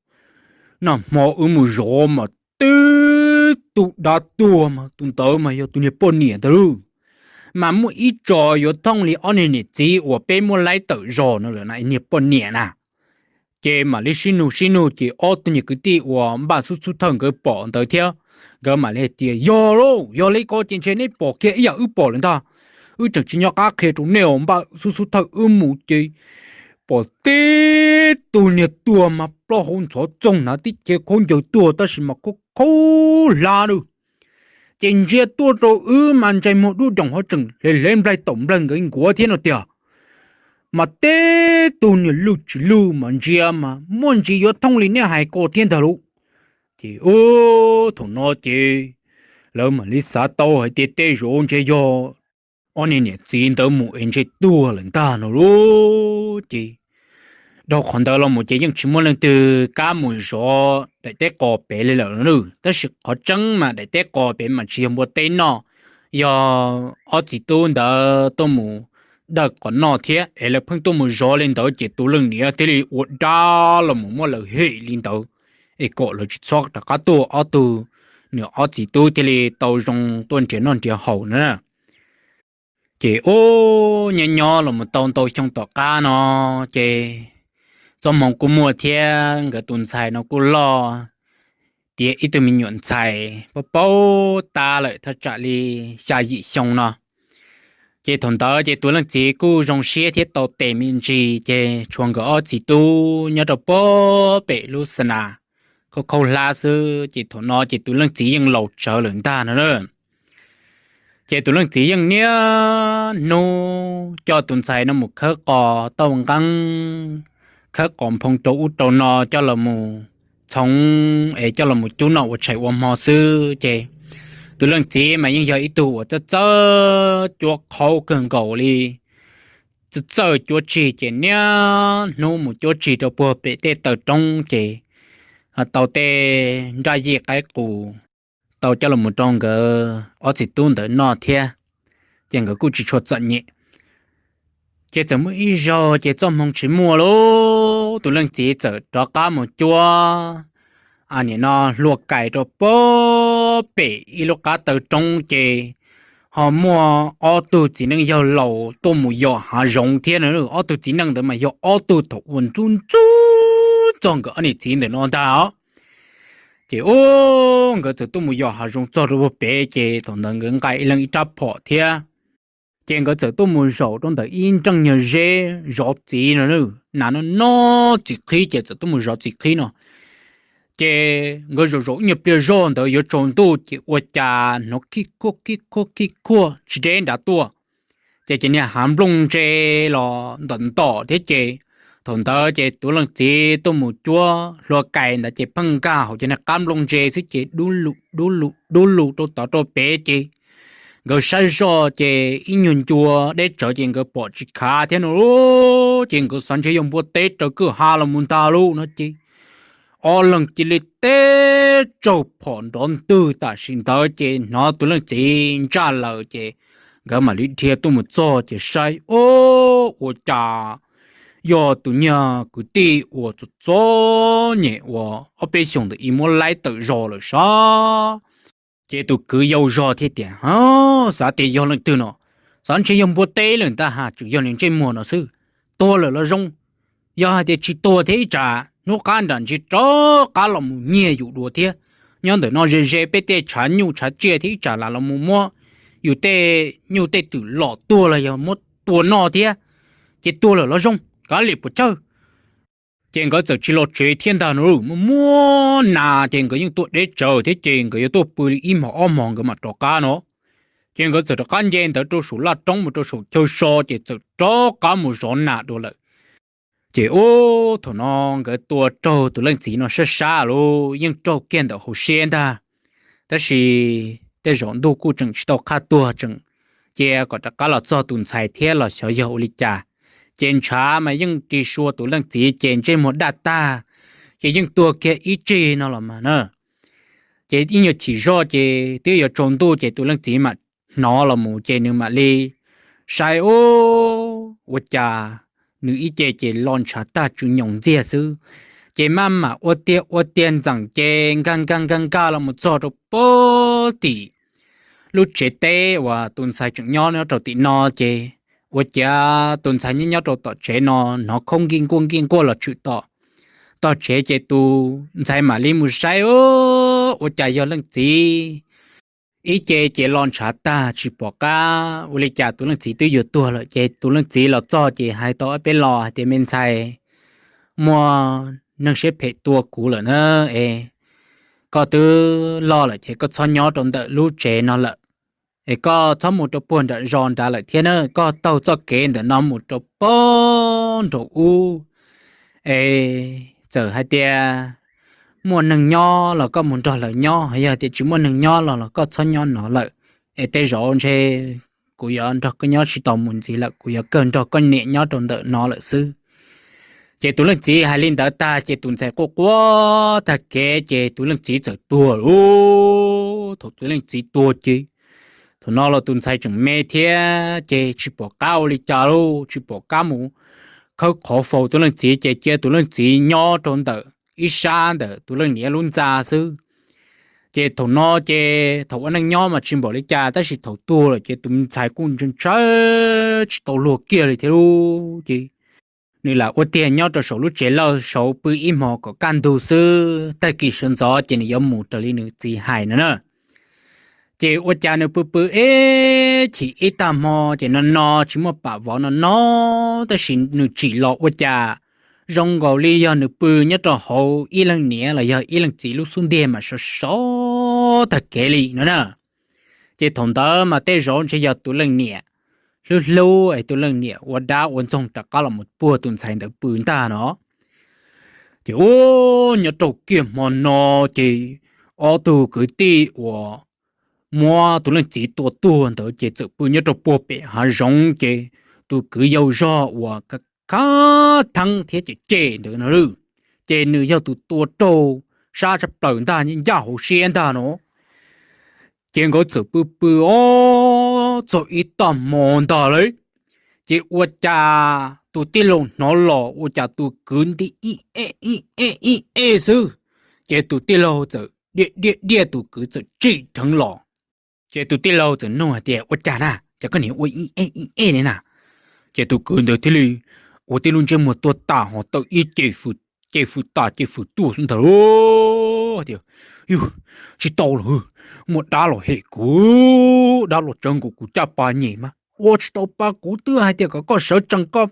nag hmo wb mus zov mas tib tug dab tuag mas tus ntawd mas yog tus niag poj niam ntawd lauj. Mas muaj ib tso yuav thooj li ob niag niam txiv uas peb muab laib tawm zos no lawm na, niag poj niam na. Ces mam li sib nug sib nug ces ob tug niag kwv tij uas npaj xub xub thawj nkawd pom ntawd thiab, nkawd mam li hais tias yog lauj, yog li ko ces ntshe neb pom kiag ib yam wb pom lawm ntag. Wb tseem tsis nyob qab qhia rau nej os, npaj xub xub thawj wb mus ces pom tib tug niag tuag mas plaub hau ntxhov txoog hnav tib cev khaub ncaws tuag tab sis mas khaub khaub hlab lawm. Ces ntsia tuaj rau wb mas ntsais muag dub doom ho tseem hle hle nplaig taum nplaig nkawd nkuav thiab no tiag. Mas tib tug niag lwj tsis lwj mas ntsia mas muaj ntsis yuav thooj li neb hais ko thiab ntag lauj. Ces u, thaum no ces lawv mam li xav tau hais tias tej zaum ntshe yog ob niag niam txiv ntawd mus es ntshe tuag lawm ntag no lauj. Ces dhau qhov ntawd los mus ces yeej tsis muaj leej twg kam mus zov daim teb qos pem li lawm no. Tab sis qhov tseeb mas daim teb qos pem mas tsis yog npua teb noj, yog ob txiv tub ntawd tuaj mus dawj qos noj thiab es lawv pheej tuaj mus zov li ntawd ces tus leej niam thiaj li ua dab los mus muab lawv hem li ntawd, es kom lawv tsis txhob rov qab tuaj, ob tug nws ob txiv tub thiaj li tau zoo tuaj nrhiav noj nrhiav haus na. Ces u, nyob nyob los mus tau ntau xyoo tom qab no, ces txoj hmoo kuj muaj thiab nkawd tus ntxhais no kuj loj tiav ib tug me nyuam ntxhais paub paub tab lawm thaj tsam li xya yim xyoo no. Ces thaum ntawd ces tus leej txiv kuj zoo siab thiab tau tes me ntsis, ces tshuav nkawd ob txiv tub nyob rau puag pem lub xa nas khaub khaub hlab xwb. Ces thaum no ces tus leej txiv yeej laus tsawv lawm ntag no na. Ces tus leej txiv yeej niaj hnub coj tus ntxhais no mus khawb qos tauj nqeeb, khawb qos nphoo rau ub rau no coj los mus txhoov es coj los mus cub noj ua tshais ua hmo xwb. Ces tus leej txiv mas yeej yog ib tug uas txawj txawj cuab qhaub kawg nkaus li, txawj txawj cuab tshis ces niaj hnub mus cuab tshis rau puag pem tej taw roob ces tau tej nraj yij qaib qus tau coj los rau nkawd ob txiv tub ntawd noj thiab. Ces nkawd kuj tsis tshua txom nyem. Ces txawm muaj ib zaug ces txoj hmoo tsis muaj lawm, tus leej txiv txawm rov qab mus cuab, nim no hlua kais rau puag pem ib lub qab taw roob ces ho muaj ob tug txiv neej yawg laus tuaj mus yos hav zoov thiab no. Ob tug txiv neej ntawd mas yog ob tug thaum ua ntxub ntxub txog nkawd ob niam txiv ntawm no ntag os. Ces nkawd txawm tuaj mus yos hav zoov txog rau puag pem ces thaum ntawd nkawd nqa ib leeg ib rab phom thiab. Ces nkawd txawm tuaj mus zaum rau ntawm ib nreej nyuag zeb zov txiv no, nas no no txiv qhib ces txawm tuaj mus zov txiv qhib no. Ces nkawd zaum zaum ib nyuag pliag zog ntawd yuav tsaus ntuj ces ua cas hnov kij khuaj kij khuaj kij khuaj tsis deb nrad tuaj. Ces cov niag hav nplooj ntse los ntom ntom thiab ces thaum ntawd ces tus leej txiv tuaj mus cuab hlua kais ntawd ces pheej nkag hauv cov niag qab nplooj ntse xwb ces dub lug dub lug dub lug rau tod rau pem ces nkawd saib zoj ces ib nyuag ncua deb tsawv ces nkawd pom tsis khav thiab no. Ces nkawd xav ntshe yog npua teb raws kwj ha los mus ntag lauj no ces ob leeg cia li teb tsaug phom nrov ntwg tam sim ntawd ces hnov tus leej txiv ntsaj lawm ces nkawd mam li dhia tuaj mus txog ces saib, o, ua cas yog tus nyuag kwv tij uas txom txom nyem uas ob peb xyoos ntawd ib muab laib tawm zog lawm sas. Ces tus kwv yau zog thiaj tias, xav tias yog leej twg no, xav ntshe yog npua teb lawm ntag ha, tseem yog niag ntsej muag no xwb. Tuag lawm los zoo, yog hais tias tsis tuag thiab ib tsam hnub qab nram ntsis rov qab los mus nyiag yus dua thiab. Nyob ntawm no ze ze peb tej tshav nyuj tshav tsiaj thiab ib tsam lam los mus muab yus tej nyuj tej twm lom tuag los yog muab tua noj thiab. Ces tuag lawm los zoo, kav liam puas tsawg. Ces nkawd txawm tsis los tsev thiab ntag no, muaj muab nas ces nkawd yeej tuaj deb tsawv thiab ces nkawd yuav tuaj pw li ib hmos ob hmos nkawd mam rov qab no. Ces nkawd txawm rov qab nce ntawd rau saum laj roob mus rau saum chaw so ces txawm rov qab mus zov nas dua lawm. Ces ub, thaum no nkawd tua raug tus leej txiv no sab sab lauj, yeej raug kiag ntawm hauv siab ntag. Tab sis tej zaum ntuj kuj tseem tsis tau qhaj tuag, tseem cia kom rov qab los txog tus ntxhais thiab los xyov yog ua li cas. Ces ntshav mas yeej ris sua tus leej txiv ces ntsej muag daj tag, ces yeej tuag kiag ib tsig no los mas na. Ces ib nyuag chim zoj ces twb yuav tsaus ntuj ces tus leej txiv mam hnov los mus ces nws mam li saib, ub, ua cas nws ib ce ces lo ntshav tag tsw nyoos ntxiag xwb. Ces maj mam ua tiag ua tiag ntxeem ces nkag nkag nkag nkag los mus txog rau puag tim lub tsev teb uas tus ntxhais tseem nyob nyob rau tim no ces ua ciav tus ntxhais nyob nyob rau tom tsev no hnov khaub nkij nkuaj nkij nkuaj los tshwm tom tog tsev ces tus ntxhais mam li mus saib, ua cas yog leej txiv ib ce ces lo ntshav tag tsis pom qab, ua li cas tus leej txiv twb yuav tuag lawm. Ces tus leej txiv los txog ces hais tau ob peb lo hais tias, me ntxhais, muaj neeg siab phem tua kuv lawm na, es koj twb loj lawm ces koj txhob nyob rau ntawm lub tsev no lawm, es koj txhob mus rau puag nram zos nrad lawm thiab na, koj taug txoj kev ntawm no mus rau puag nraum ub, es txawm hais tias muaj neeg nyob los koj mus nrog lawv nyob, yog tias tsis muaj neeg nyob los los koj txhob nyob no lawm, es tej zaum ntshe kuv yuav nrog koj nyob tsis tau mus ntxiv lawm, kuv yuav kawg nrog koj niam nyob rau ntawm no lawm xwb. Ces tus leej txiv hais li ntawd tag ces tus ntxhais quaj quaj tag kev ces tus leej txiv txawm tuag lauj. Thaum tus leej txiv tuag ces thaum no los tus ntxhais tseem me thiab ces tsis pom qab ua li cas lauj, tsis pom qab mus khawb qhov faus tus leej txiv ces cia tus leej txiv nyob rau ntawm ib sab ntawm tus leej niam lub ntxa xwb. Ces thaum no ces thaum ua neej nyob mas tsis npaum li cas tab sis thaum tuag lawm ces tus ntxhais kuj ntshai ntshai tsis tau luag kiag li thiab lauj. Ces nws lam ua tiag nyob rau saum lub tsev lawj saud pw ib hmo kom kaj ntug xwb, tag kis sawv ntxov ces nws yuav mus raws li nws txiv hais no na. Ces ua cas nws pw pw ib chim ib tag hmo ces no no tsis muaj pam vov no no, tab sis nws tsim los ua cas zoo nkaus li yog nws pw nyob rau hauv ib leej niam los yog ib leej txiv lub xub ntiag mas sov sov tag kev li no na. Ces thaum ntawd mas tej zaum ntshe yog tus leej niam hlub hlub es tus leej niam ua dab ua ntxoog rov qab los mus puag tus ntxhais ntawd pw ntag no. Ces ua nyob rau kiag hmo no ces ob tug kwv tij uas muab tus leej txiv tua tuag ntawd ces txawm pw nyob rau puag pem hav zoov ces tus kwv yau zog uas khav theeb thiab cem cem ntawd no lawm, ces nws yog tus tua raug sab tshaj plaws ntag, ncaj hauv siab ntag no. Ces nkawd txawm pw pw ob txog ib tag hmo ntag lawm, ces ua cas tus tij laug hnov los ua cas tus kwv nti ib eb ib eb ib eb xwb, ces tus tij laug txawm diaj diaj diaj tus kwv txawm tsim dheev los. Ces tus tij laug txawm nug hais tias, ua cas na, cas koj niam ua ib eb ib eb li na? Ces tus kwv ntawd thiaj li ua tib lub ntsej muag tuag tas ho tawm ib ce fwm tas ce fwm tuaj xwb ntag lauj. Tias, yus, tsis tau lawm, muaj dab los hem kuv, dab los tsawv nkaus kuv caj pas nyem mas ua tsis tau pa, kuv twb hais tias kom koj sawv tsees koj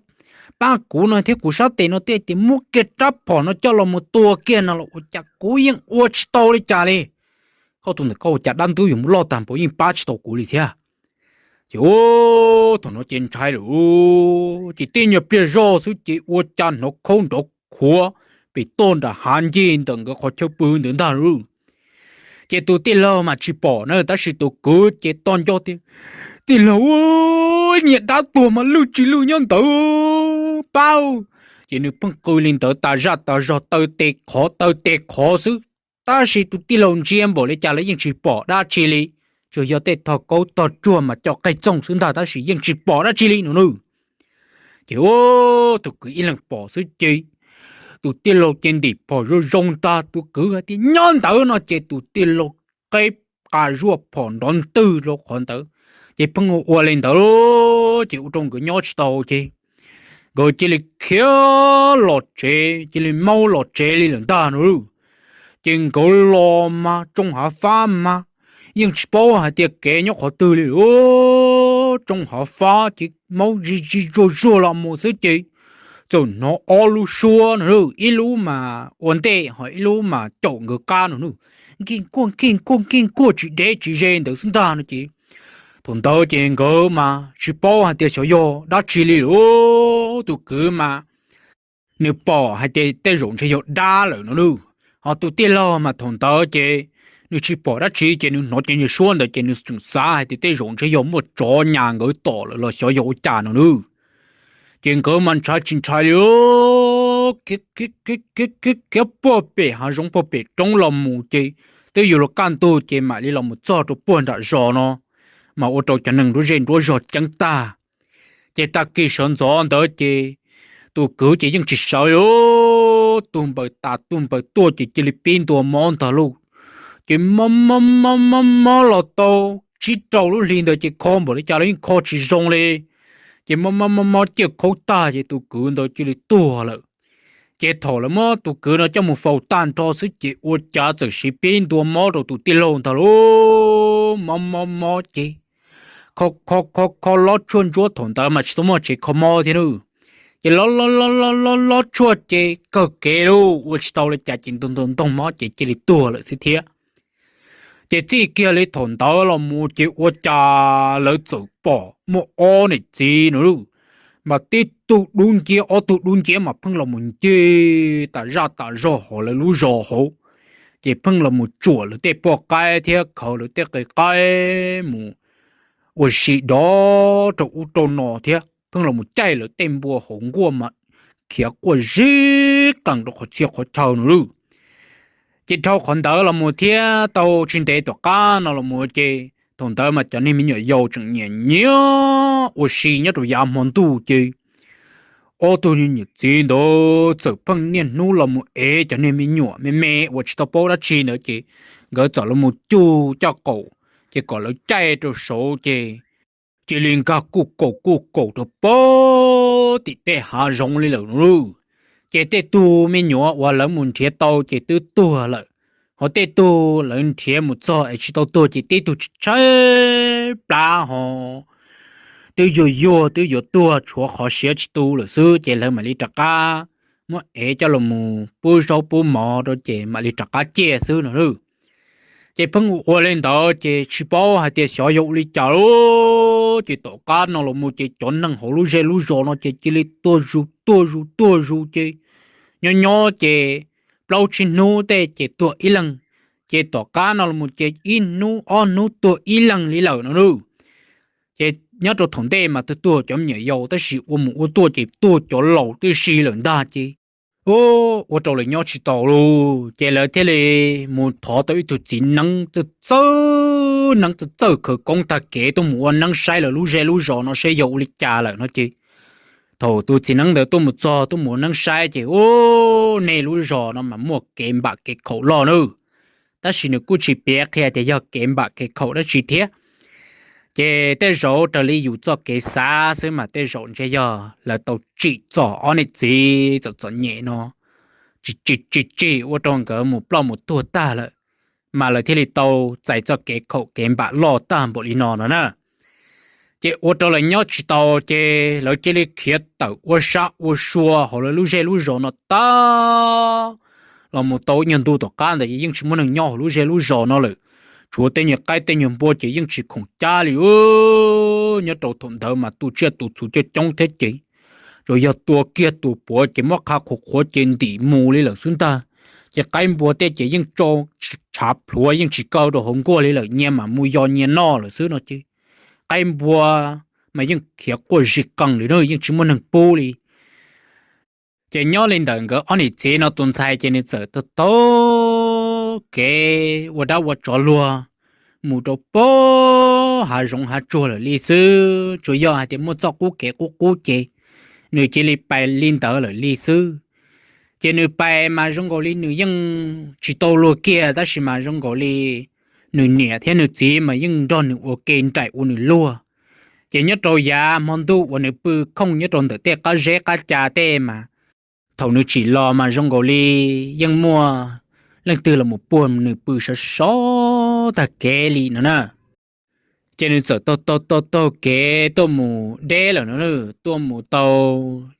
pab kuv no thiab kuv sab tes no twb hais tias muab kiag rab phom no coj los mus tua kiag no los ua cas kuv yeej ua tsis tau li cas li. Koj tus ntawm koj ua cas dab ntub yuav mus loj tag npaum yeej pab tsis tau kuv li thiab. Ces thaum no ces ntshai lawm, ces tib nyuag pliag zog xwb ces ua cas hnov khaub nrov khuav pem toj nram hav ncig ntawm nkawd qhov chaw pw ntawd ntag lauj. Ces tus tij laug mas tsis pom na, tab sis tus kwv ces to nco tias, tij laug, nyiam dab tuag mas lwj tsis lwj nyob ntawd pab. Ces nws pheej qw li ntawd tas zaj tas zog taw tes qhov taw tes qhov xwb, tab sis tus tij laug ntsia npaum li cas los yeej tsis pom dab tsi li, tsuas yog tej tog kaub tog tsuag mas co qeeg txoog xwb ntag tab sis yeej tsis pom dab tsi li no nawb. Ces tus kwv ib leeg pom xwb ces tus tij laug ces ntim phom zoo zoo ntag, tus kwv hais tias nyob ntawd no ces tus tij laug qeb qa zuaj phom nrov ntwg rau qhov ntawd, ces pheej ua ua li ntawd, ces ua rau nkawd nyob tsis tau ces nkawd cia li khiav los tsev, cia li maub los tsev li lawm ntag no. Ces nkawd los mas tsoo hav fab mas yeej tsis paub hais tias kev nyob qhov twg li, tsoo hav fab ces maub zig zig zuag zuag los mus xwb ces txawm hnov ob lub suab no, ib lub mas ua ntej ho ib lub mas caum nkawd qab no, nkij nkuaj nkij nkuaj nkij nkuaj tsis deb tsis ze ntawd xwb ntag no ces thaum ntawd ces nkawd mas tsis paub hais tias xyov yog dab tsi li lawm. Tus kwv mas nws pom hais tias tej zaum ntshe yog dab lawm no nawb, ho tus tij laug mas thaum ntawd ces nws tsis pom dab tsi ces nws hnov ces nws suab ntawd ces nws tseem xav hais tias tej zaum ntshe yog muaj tsov nyas nkawd tom lawm los xyov yog ua cas no nawb. Ces nkawd mas ntshai tsis ntshai li, khiav khiav khiav puag pem hav zoov puag pem roob los mus ces twb yuav luag kaj ntug ces mam li los mus txog rau puag nram zos no, mas ua rau cov neeg nruab zej nruab zog ceeb tag. Ces tag kis sawv ntxov ntawd ces tus kwv ces yeej tsis sawv li, tus npaws tas tus npaws tuaj ces cia li pib ntua mob ntag lauj. Ces mob mob mob mob mob los tau tsib rau lub hli ntawd ces kho npaum li cas los yeej kho tsis zoo li. Ces mob mob mob mob ciaj khaub tag ces tus kwv ntawd cia li tuag lawm. Ces thaum lawv muab tus kwv no coj mus faus tag nrho xwb ces ua cas txawm siv pib ntua mob rau tus tij laug ntag lauj. Mob mob mob ces kho kho kho kho lob tshuaj ntsuab, thaum ntawd mas tsis tau muaj tsev kho mob thiab nawb. Ces lob lob lob lob lob tshuaj ces kawg kev lauj, ua tsis tau li cas ces ntog ntog ntog mob ces cia li tuag lawm xwb thiab. Ces txij kiag li thaum ntawd los mus ces ua cas lawv txawm pom muaj ob niam txiv no lauj, mas tib tug dub nciab ob tug dub nciab mas pheej los mus ncig tas zaj tas zog hauv lawv lub zos hauv. Ces pheej los mus tsuam lawv tej poj qaib thiab khaws lawv tej qe qaib mus ua si dov rau ub rau no thiab pheej los mus caij lawv tej npua hauv nkuaj mas khiav quaj zib qees rau qhov txhia qhov chaw no lauj. Ces dhau qhov ntawd los mus thiab tau tsis ntev tom qab no los mus ces thaum ntawd mas cov niag me nyuam yaus tseem nyiam nyiam ua si nyob rau yav hmo ntuj ces ob tug niag niam txiv ntawd txawm pheej niaj hnub los mus ev cov niag me nyuam me me uas tsis tau paub dab tsi ntawd ces nkawd txawm los mus cug caj qaum ces kom lawv caij rau saud ces cia li nkag kuj kaum kuj kaum rau pem tim tej hav zoov li lawm lauj. Ces tej tug me nyuam uas lawv mus nrhiav tau ces twb tuag lawm, Ho tej tug lawv nrhiav mus txog es tsis tau tuag ces tib tug tshaib plab ho twb yuag yuag twb yuav tuag tshuav qhov siav tsis tu lawm xwb ces lawv mam li rov qab muab ev coj los mus pub zaub pub mov rau ces mam li rov qab ciaj xwb no. Ces pheej ua ua li ntawd ces tsis paub hais tias xyov yog ua li cas lawm ces tom qab no los mus ces cov neeg hauv lub zej lub zos no ces cia li tuag zus tuag zus tuag zus ces nyob nyob ces plaub tsib hnub tej ces tuag ib leeg, ces tom qab no los mus ces ib hnub ob hnub tuag ib leeg li lawm no. Ces nyob rau thaum ntej mas tuag tuag cov me nyuam yaus tab sis ua mus ua tuaj ces tuag cov laus tib si lawm ntag ces ua rau lawv nyob tsis tau lawm ces lawv thiaj li mus thov tau ib tug txiv neeb txawj txawj, neeb txawj txawj khawv koob tag kev tuaj mus ua neeb saib lawv lub zej lub zos no saib yog ua li cas lawm no ces thaum tus txiv neeb ntawd tuaj mus txog tuaj mus ua neeb saib ces u, nej lub zos no mas muaj kev npam kev khaum loj nawb, tab sis nws kuj tsis piav qhia tias yog kev npam kev khaum dab tsi thiab. Ces tej zaum raws li yus txoj kev xav xwb mas tej zaum ntshe yog lawv tau tsim txom ob niam txiv txom txom nyem no tsis tsim tsis tsim ua rau nkawd mus ploj mus tuag tag lawm, mas lawv thiaj li tau txais txoj kev khaum kev npam loj tag npaum li no no na. Ces ua rau lawv nyob tsis tau ces lawv cia li khiav tawm ua sab ua sua hauv lawv lub zej lub zos no tag. Los mus tau ib nyuag ntu tom qab ntawd yeej tsis muaj neeg nyob hauv lub zej lub zos no lawm, tshuav tej nyuag qaib tej nyuag npua ces yeej tsis khoom cab li. Nyob rau thaum ntawd mas tu tsiaj tu txhu coob coob thiab ces tsuas yog tua kiag tus puav ces muab qha qhuav qhuav ces ntim mus li lawm xwb ntag. Ces qaib npua tej ces yeej tshav plhuav yeej tsis kaw rau hauv nkuaj li lawm, nyias mam mus yos nyias noj lawm xwb no ces qaib npua mas yeej khiav quaj zig qees li na, yeej tsis muaj neeg pub li. Ces nyob li ntawm nkawd ob niam txiv no tus ntxhais ces nws txawm taug taug kev ua dab ua tsov luag mus rau pem hav zoov hav tsuag lawm li xwb, tsuas yog hais tias muaj txoj qub kev qub qub ces nws cia li pais li ntawd lawm li xwb. Ces nws pais mas zoo nkaus li nws yeej tsis tau luag kiag tab sis mas zoo nkaus li nws niam thiab nws txiv mas yeej nrog nws ua ke nraim ua nws luag. Ces nyob rau yav hmo ntuj uas nws pw khooj nyob rau ntawm tej qab zeb qab ca tej mas thaum nws tsim los mas zoo nkaus li yeej muaj leej twg los mus puag nws pw sov sov tag kev li no na. Ces nws txawm taug taug taug taug kev tuaj mus deb lawm no, tuaj mus tau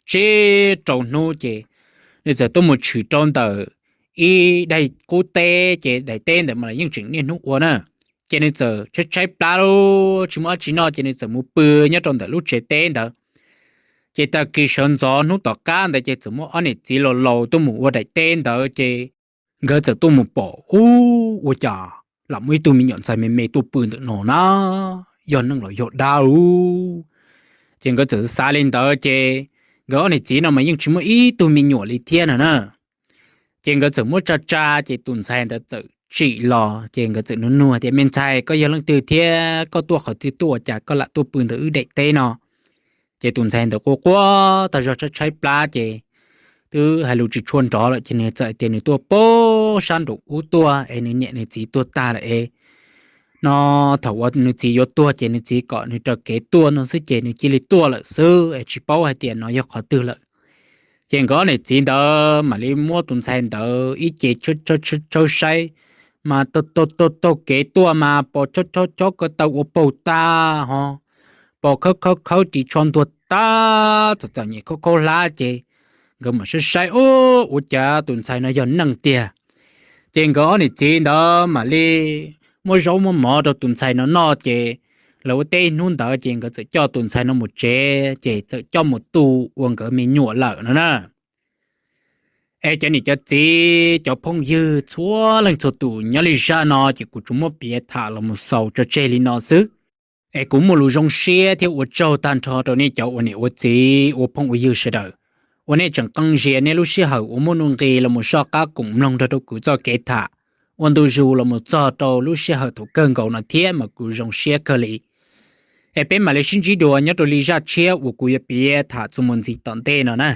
tsib rau hnub ces nws txawm tuaj mus tshwm rau ntawm ib daim qub teb ces daim teb ntawd mas yeej tseem niaj hnub ua na. Ces nws txawm tshaib tshaib plab lawm tsis muaj dab tsi noj ces nws txawm mus pw nyob rau ntawm lub tsev teb ntawd. Ces tag kis sawv ntxov hnub tom qab ntawd ces txawm muaj ob niam txiv laus laus tuaj mus ua daim teb ntawd ces nkawd txawm tuaj mus pom ub ua cas lam muaj ib tug me nyuam ntxhais me me tuaj pw ntawm no na, yog neeg los yog dab ub. Ces nkawd txawm xav li ntawd ces nkawd ob niam txiv no mas yeej tsis muaj ib tug me nyuam li thiab no na. Ces nkawd txawm muab tsa tsa ces tus ntxhais ntawd txawm tsim los ces nkawd txawm nug nug tias me ntxhais koj yog leej twg thiab koj tuaj qhov twg tuaj ua cas koj lam tuaj pw ntawm wb daim teb no. Ces tus ntxhais ntawd quaj quaj tag zog tshaib tshaib plab ces twb hais lus tsis tshua nrov lawm ces nws txawm tias nws tuaj pem sab nraum ub tuaj es nws niam nws txiv tuag tag lawm es no thaum uas nws txiv yuav tuag ces nws txiv kom nws raws kev tuaj no xwb ces nws cia li tuaj lawm xwb es tsis paub hais tias no yog qhov twg lawm. Ces nkawd ob niam txiv ntawd mam li muab tus ntxhais ntawd ib ce tshawb saib mas taug taug kev tuaj mas pom chob chob chob ko taw ua paug tag ho pom khawb khawb khawb ris tsho ntuag tag txom txom nyem khaub khaub hlab ces nkawd mam saib saib ub ua cas tus ntxhais no yog neeg tiag. Ces nkawd ob niam txiv ntawd mam li muab zaub muab mov rau tus ntxhais no noj ces lawv ua teb hnub ntawd ces nkawd txawm coj tus ntxhais no mus tsev ces txawm coj mus tu ua nkawd me nyuam lawm no na. Es cov niam cov txiv cov phooj ywg txhua leej txhua tus nyob li zaj no ces kuv tsuas muab piav tham los mus xaus tso tseg li no xwb. Es kuv muaj lus zoo siab thiab ua tsaug tag nrho rau nej cov ua niam ua txiv ua phooj ua ywg sawv daws uas nej tseem qee zias nej lub sij hawm uas muaj nuj nqis los mus soj qab koom mloog nrog rau kuv txoj kev tham ua ntu zus los mus txog rau lub sij hawm thaum kawg nkaus no thiab mas kuv zoo siab kawg li. Es peb mam li sib ntsib dua nyob rau li zaj tshiab uas kuv yuav piav tham txuas mus ntxiv tom ntej no na.